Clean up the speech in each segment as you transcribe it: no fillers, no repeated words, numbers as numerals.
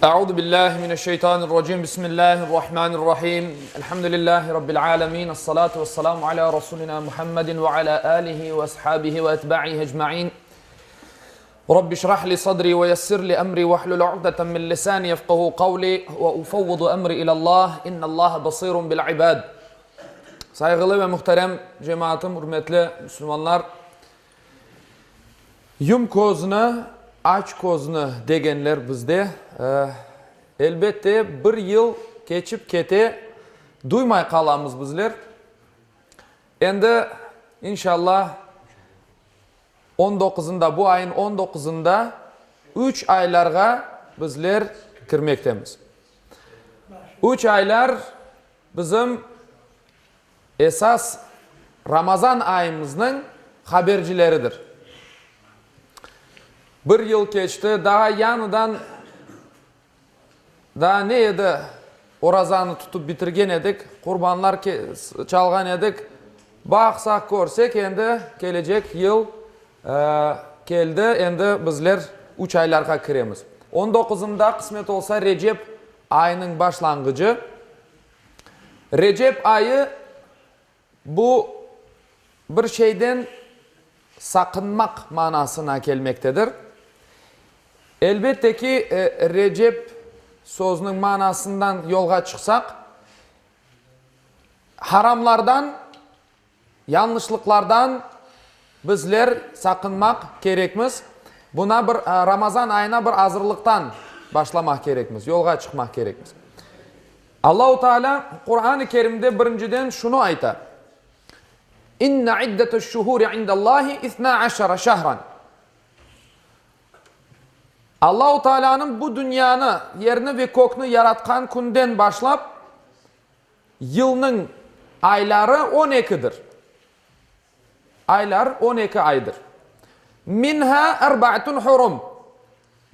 Euzu billahi mineşşeytanirracim. Bismillahirrahmanirrahim. Elhamdülillahi rabbil alamin. Essalatu vesselamu ala rasulina Muhammedin ve ala alihi ve ashabihi ve etba'ihi ecmaîn. Rabbi şrah li sadri ve yessir li emri ve hlul uqdeten min lisani yefqahu qavli ve ufevvidu emri ilallah. İnnallaha basirun bil ibad. Sayğılı ve muhterem cemaatım, ürmetli müslümanlar. Yum közni, aç közni degenler bizde. Elbette, bir yıl keçip kete, duymay qalamız bizler. Endi, inşallah, on doquzında, bu ayın on doquzında üç aylarğa bizler kirmektemiz. Üç aylar bizim Esas Ramazan ayımıznıñ habercileridir. Bir yıl keçti, daa yañıdan, daa ne edi, orazanı tutıp bitirgen edik, qurbanlar çalğan edik. Baqsaq, körsek, endi kelecek yıl keldi, endi bizler üç aylarğa kiremiz. On doquzında, qısmet olsa, Recep ayınıñ başlanğıcı. Recep ayı, bu, bir şeyden saqınmaq manasına kelmektedir. Elbette ki, Recep sözüniñ manasından yolğa çıqsaq, haramlardan, Yañlışlıqlardan bizler saqınmaq kerekmiz. Buna bir Ramazan ayına bir azırlıqtan başlamaq kerekmiz, yolğa çıqmaq kerekmiz. Allahu Teala Quran-ı Kerimde birinciden şunı ayta, İnne iddeteş-şuhuri indallahi isna aşara şehran. Allahu Teala'nıñ bu dünyanı, yerni ve kökni yaratqan künden başlap, Yılnıñ ayları on ekidir. Aylar 12 aydır. Minha erbaatun hurum.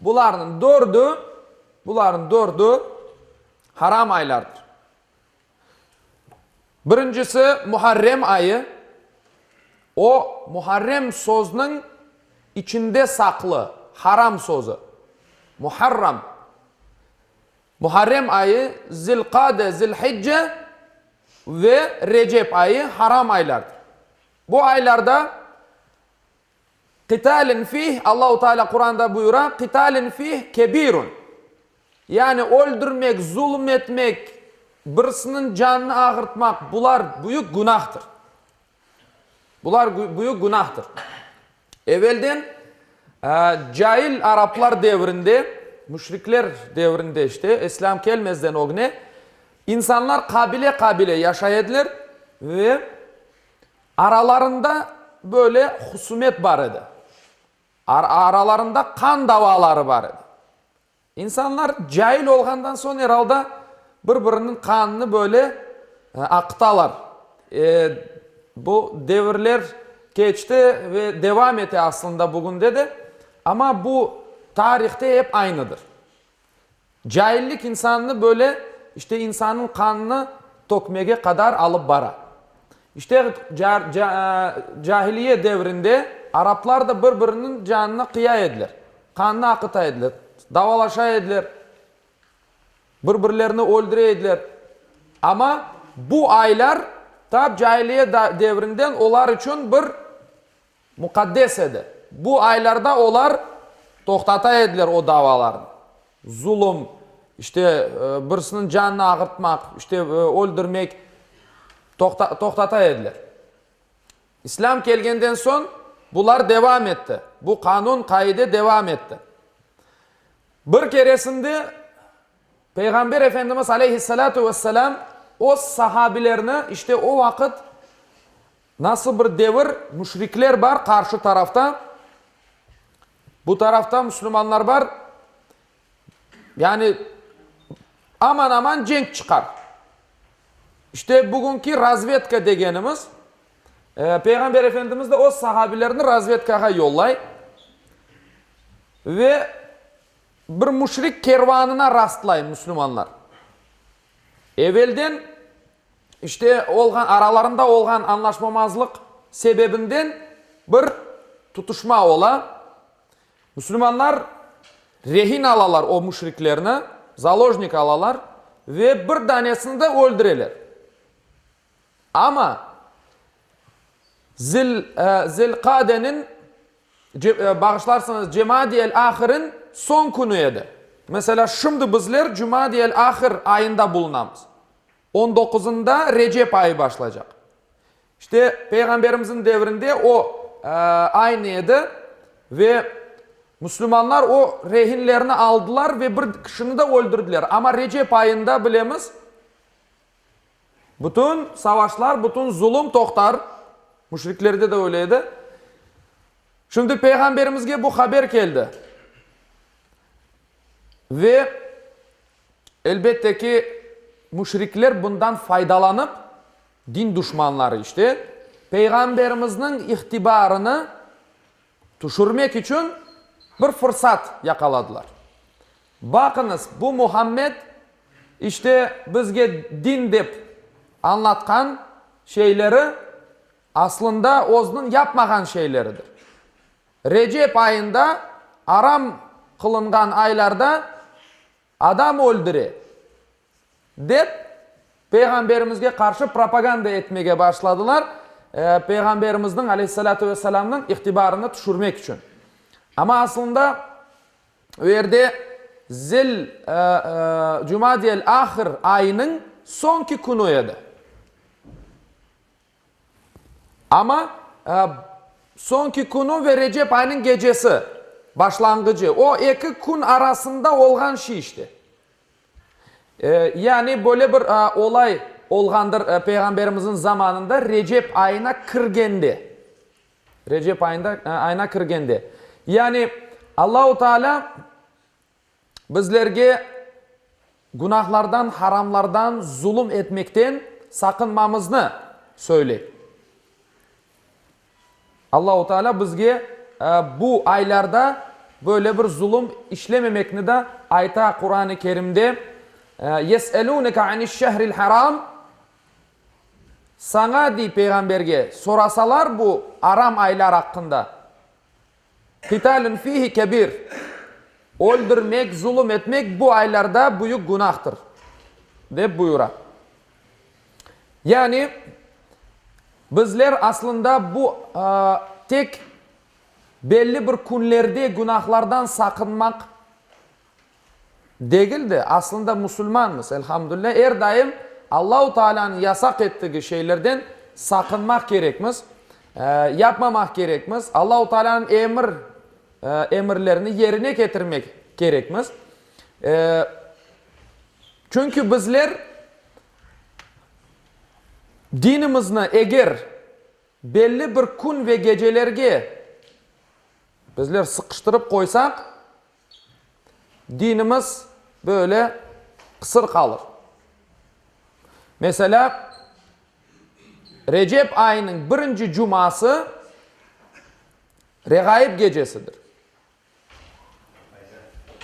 Bularnıñ dördü, bularnıñ dördü haram aylardır. Birincisi Muharrem ayı. O, Muharrem sözüniñ içinde saqlı, haram sözü. Muharram. Muharrem ayı, Zil-Qade, Zil-Hicce ve Recep ayı haram aylardır. Bu aylarda qitalin fih, Allahu Teala Quranda buyura, qitalin fih kebirun. Yani öldürmek, zulm etmek, birisiniñ canını ağırtmaq, bular büyük günahtır. Bular büyük günahtır. Evelden cail araplar devrinde, müşrikler devrinde işte, İslâm kelmezden ögne, insanlar qabile-qabile yaşay ediler ve aralarında böyle husumet bar edi. Aralarında qan davaları bar edi. İnsanlar cail olğandan soñ er alda bir-biriniñ qanını böyle aqıtalar. Bu devirler keçti ve devam ete aslında bugünde de, amma bu tarihte ep aynıdır. Caillik insannı böyle işte insannıñ qanını tökmege qadar alıp bara. İşte cahiliye devrinde araplar da bir-biriniñ canını qıya ediler. Qannı aqıta ediler, davalaşa ediler, bir-birlerini öldüre ediler. Amma bu aylar tap cailiye devrinden olar içün bir muqaddes edi. Bu aylarda olar toqtata ediler o davalarnı. Zulum, işte, birisiniñ canını ağırtmaq, işte, öldürmek toqtata ediler. İslâm kelgenden soñ bular devam etti, bu qanun, qaide devam etti. Bir keresinde Peyğamber Efendimiz aleyhissalâtu vesselâm öz sahabilerini, işte o vaqıt nasıl bir devir, müşrikler bar qarşı tarafta, bu tarafta müslümanlar bar, yani aman-aman cenk çıqar. İşte bugünki razvedka degenimiz, Peyğamber Efendimiz de öz sahabilerini razvedkağa yollay ve bir müşrik kervanına rastlay müslümanlar. Evelden işte olğan, aralarında olğan añlaşmamazlıq sebebinden bir tutuşma ola. Müslümanlar rehin alalar o müşriklerni. zalojnik alalar ve bir danesini de öldüreler. Amma Zil, Zil-Qadeniñ, bağışlarsıñız, Cemadi-el-Ahirin soñ künü edi. Meselâ, şimdi bizler Cumadi-el-Ahir ayında bulunamız. On doquzında Recep ayı başlaycaq. İşte, Peyğamberimizniñ devrinde o aynı edi ve müslümanlar o rehinlerni aldılar ve bir kişini de öldürdiler. Amma Recep ayında bilemiz, Bütün savaşlar, bütün zulum toqtar, müşriklerde de öyle edi. Şimdi Peyğamberimizge bu haber keldi. Ve elbette ki, müşrikler bundan faydalanıp, din duşmanları işte, Peyğamberimizniñ ihtibarını tüşürmek içün bir fırsat yaqaladılar. Baqıñız, bu Muhammed, işte, bizge din dep añlatqan şeyleri, aslında özüniñ yapmağan şeyleridir. Recep ayında, aram qılınğan aylarda adam öldüre, dep, Peyğamberimizge qarşı propaganda etmege başladılar, Peyğamberimizniñ, aleyhissalâtu vesselâmnıñ, itibarını tüşürmek içün. Amma aslında O yerde Zil Cumadiel-Ahir ayınıñ soñki künü edi. Amma soñki künü ve Recep ayınıñ gecesi, başlanğıcı, o eki kün arasında olğan şey işte. Yani böyle bir olay olğandır Peyğamberimizniñ zamanında Recep ayına kirgende. Recep ayında, ayına kirgende. Yani Allahu Teala bizlerge günahlardan, haramlardan, zulum etmekten saqınmamıznı söyley. Allahu Teala bizge bu aylarda böyle bir zulum işlememekni de ayta Quran-ı Kerimde, Yes'elûneke aniş-şehril haram, Saña, dey peyğamberge, sorasalar bu aram aylar aqqında, Qitalün fihi kebir, öldürmek, zulum etmek bu aylarda büyük günahtır, dep buyura. Yani, bizler aslında bu tek belli bir künlerde günahlardan saqınmaq Degil de, aslında musulmanmız, elhamdülilâ, er daim Allahu Taalânıñ yasaq ettigi şeylerden saqınmaq kerekmiz, yapmamaq kerekmiz, Allahu Taalânıñ emir, emirlerini yerine ketirmek kerekmiz. Çünki bizler dinimizni eger belli bir kün ve gecelerge bizler sıqıştırıp qoysaq, Dinimiz böyle qısır qalır. Meselâ, Recep ayınıñ birinci cuması Reğaib gecesidir.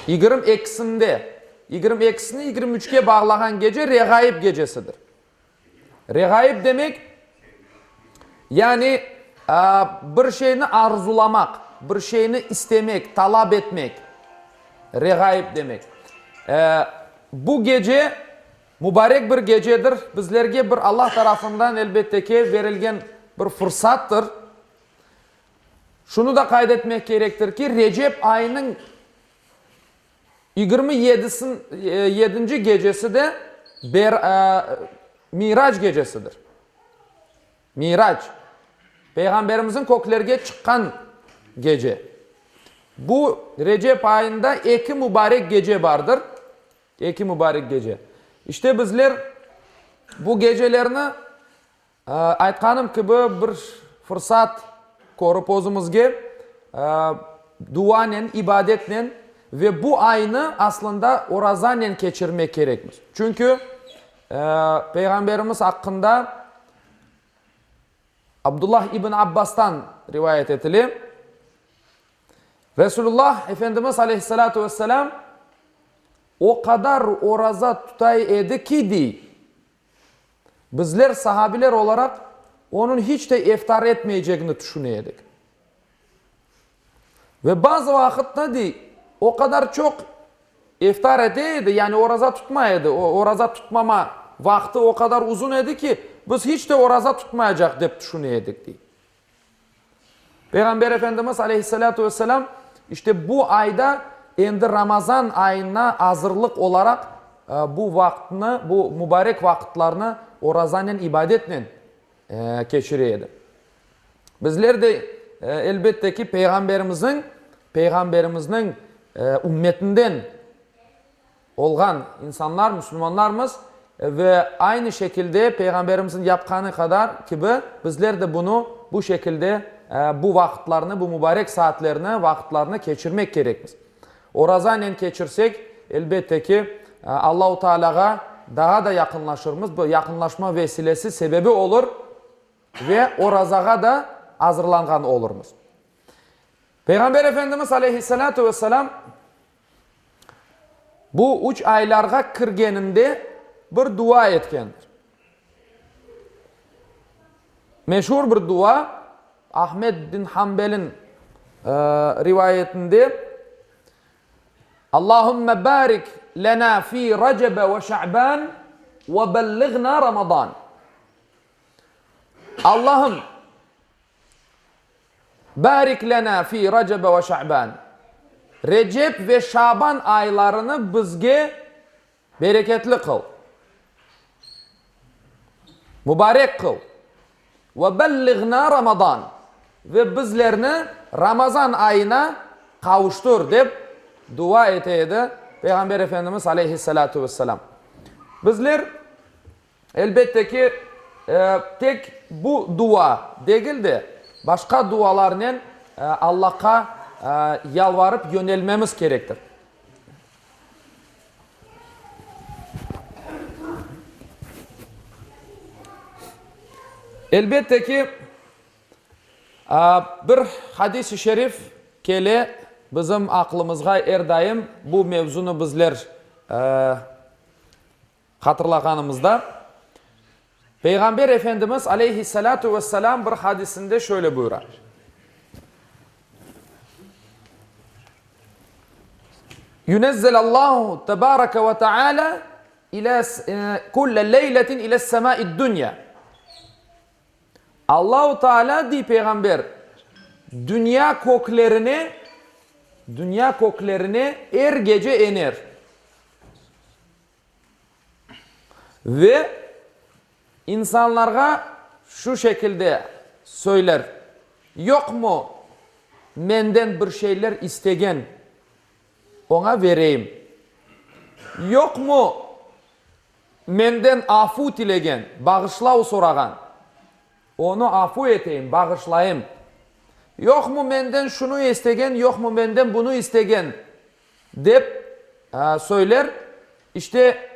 22-sinde, 22-sini 23-ke bağlağan gece Reğaib gecesidir. Reğaib demek, yani bir şeyni arzulamaq, bir şeyni istemek, talap etmek, reğaib demek. Bu gece mubarek bir gecedir, bizlerge bir Allah tarafından, elbette ki, berilgen bir fırsattır. Şunı da qayd etmek kerektir ki, Recep ayınıñ 27 yedinci gecesi de Mirac gecesidir. Mirac, Peyğamberimizniñ köklerge çıqqan gece. Bu Recep ayında eki mubarek gece bardır. Eki mubarek gece. İşte bizler bu gecelerni Aytqanım kibi, bir fırsat körip özümizge, duanen, ibadetnen ve bu aynı aslında orazanen keçirmek kerekmiz. Çünki Peyğamberimiz aqqında Abdullah ibn Abbastan rivayet etile, Resulullah Efendimiz aleyhissalâtu vesselâm o qadar oraza tutay edi ki, dey, Bizler, sahabiler olaraq, onıñ hiç de eftar etmeycegini tüşüne edik. Ve bazı vaqıtta, dey, o qadar çoq. İftar ete edi, yani oraza tutmay edi. O, oraza tutmama vaqtı o qadar uzun edi ki, biz hiç de oraza tutmayacaq, dep tüşüne edik, dey. Peyğamber Efendimiz aleyhissalâtu vesselâm işte bu ayda endi Ramazan ayına azırlıq olaraq bu vaqıtnı, bu mübarek vaqıtlarnı orazanen, ibadetnen keçire edi. Bizler de, elbette ki, Peyğamberimizniñ, Peyğamberimizniñ ümmetinden olğan insanlar, musulmanlarmız ve aynı şekilde Peyğamberimizniñ yapqanı qadar, kibi, bizler de bunı bu şekilde bu vaqıtlarnı, bu mübarek saatlerni, vaqıtlarnı keçirmek kerekmiz. Orazanen keçirsek, elbette ki, Allahu Tealâğa daa da yaqınlaşırmız, bu yaqınlaşma vesilesi, sebebi olur ve orazağa da azırlanğan olurmız. Peyğamber Efendimiz aleyhissalâtu vesselâm bu üç aylarğa kirgeninde bir dua etkendir. Meşur bir dua, Ahmed bin Hanbelin rivayetinde, Allahümme barik lena fi Recebe ve Şa'ban ve belliğna Ramazan. Allahım, barik lena fi Recebe ve Şa'ban. Recep ve Şaban aylarını bizge Bereketli qıl. Mubarek qıl. Ve belliğna Ramazan. Ve bizlerni Ramazan ayına qavuştur, dep dua ete edi Peyğamber Efendimiz aleyhissalâtu vesselâm. Bizler, elbette ki, tek bu dua degil de, başqa dualarnen Allahqa yalvarıp yönelmemiz kerektir. Elbette ki, bir hadis-i şerif kele bizim aqlımızğa er daim bu mevzunı bizler hatırlağanımızda. Peyğamber Efendimiz aleyhissalâtu vesselâm bir hadisinde şöyle buyura. Yunezzelallahu tebareke ve teâlâ ilâ kulle leyletin ile's-semâ'i'd-dünya. Allahu Teala, dey Peyğamber, dünya köklerine, dünya köklerine er gece ener. Ve insanlarğa şu şekilde söyler, Yoqmı menden bir şeyler istegen, oña vereyim? Yoqmı menden afu tilegen, bağışlav sorağan, onı afu eteyim, bağışlayım? Yoqmı menden şunı istegen, yoqmı menden bunı istegen? Dep söyler. İşte,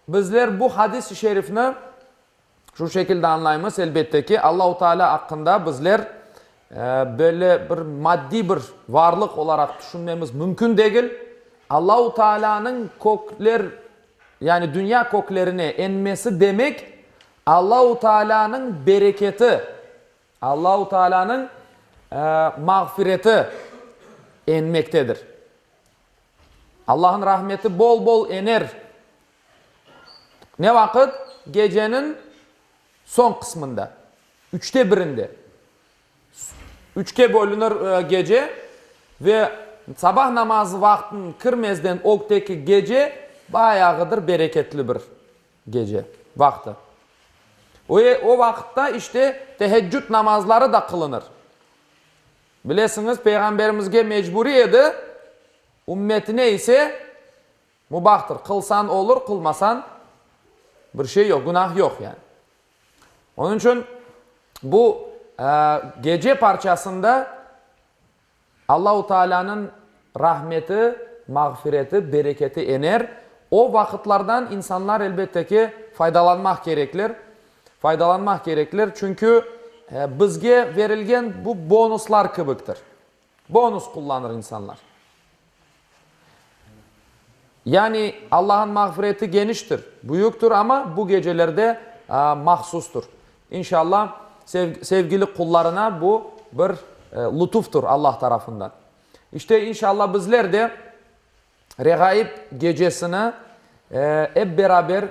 bizler bu hadis-i şerifni şu şekilde añlaymız, elbette ki, Allahu Teala aqqında bizler böyle bir maddiy bir varlıq olaraq tüşünmemiz mümkün degil. Allahu Tealanıñ kökler, yani dünya köklerine enmesi demek, Allahu Tealanıñ bereketi, Allahu Tealanıñ mağfireti enmektedir. Allahnıñ rahmeti bol-bol ener. Ne vaqıt? Geceniñ soñ qısmında, üçte birinde. Üçke bölünir gece ve sabah namazı vaqtınıñ kirmezden ögteki gece bayağıdır bereketli bir gece vaqtı. O vaqıtta işte teheccüd namazları da qılınır. Bilesiñiz, Peyğamberimizge mecburiy edi, ümmetine ise mubahtır, qılsañ olur, qılmasañ bir şey yoq, günah yoq yani. Onıñ içün bu gece parçasında Allahu Taalânıñ rahmeti, mağfireti, bereketi ener. O vaqıtlardan insanlar, elbette ki, faydalanmaq kerekler, faydalanmaq kerekler, çünki bizge verilgen bu bonuslar kibiktir. Bonus qullanır insanlar. Yani Allahnıñ mağfireti geniştir, büyüktir, amma bu gecelerde mahsustır. İnşallah, sevgili qullarına bu bir lütuftur Allah tarafından. İşte, inşallah, bizler de. Reğaib gecesini ep beraber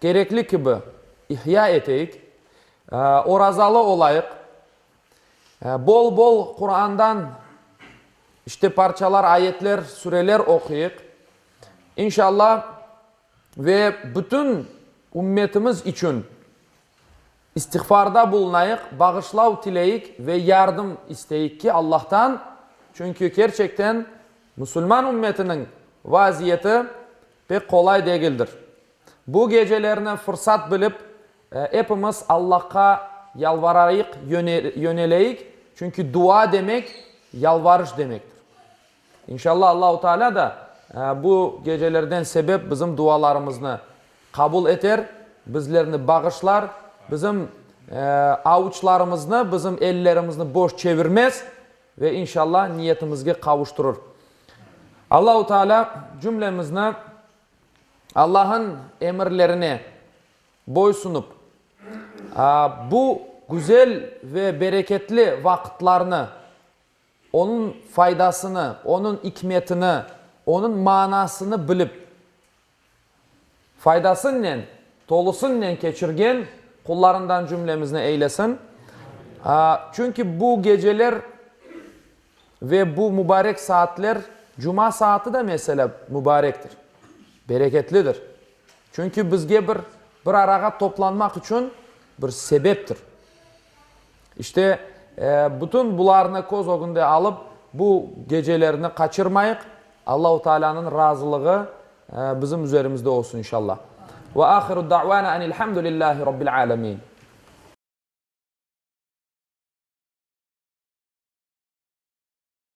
kerekli kibi ihya eteyik, orazalı olayıq, bol-bol Qurandan işte parçalar, ayetler, süreler oquyıq, inşallah, ve bütün ümmetimiz içün İstiğfarda bulunayıq, bağışlav tileyik ve yardım isteyik ki, Allahtan, çünki kerçekten musulman ümmetiniñ vaziyeti pek qolay degildir. Bu gecelerni fırsat bilip, epimiz Allahqa yalvarayıq, yöneleyik, çünki dua demek, yalvarış demektir. İnşallah Allahu Teala da bu gecelerden sebep bizim dualarımıznı qabul eter, bizlerni bağışlar, bizim avuçlarımıznı, bizim ellerimizni boş çevirmez ve inşallah niyetimizge qavuştırır. Allahu Teala cümlemizni Allah'ın emirlerine boysunup, bu güzel ve bereketli vaqıtlarnı Onıñ faydasını, onıñ ikmetini, onıñ manasını bilip, faydasınnen, tolusınnen keçirgen qullarından cümlemizni eylesin. Çünki bu geceler ve bu mübarek saatler, cuma saatı da, meselâ, mübarektir, bereketlidir. Çünki bizge bir bir arağa toplanmaq içün bir sebeptir. İşte, bütün bularnı köz ögünde alıp, bu gecelerni qaçırmayıq. Allahu Tealânıñ razılığı bizim üzerimizde olsun, inşallah. Ve ahiru da'vana enilhamdülillahi rabbil alemin.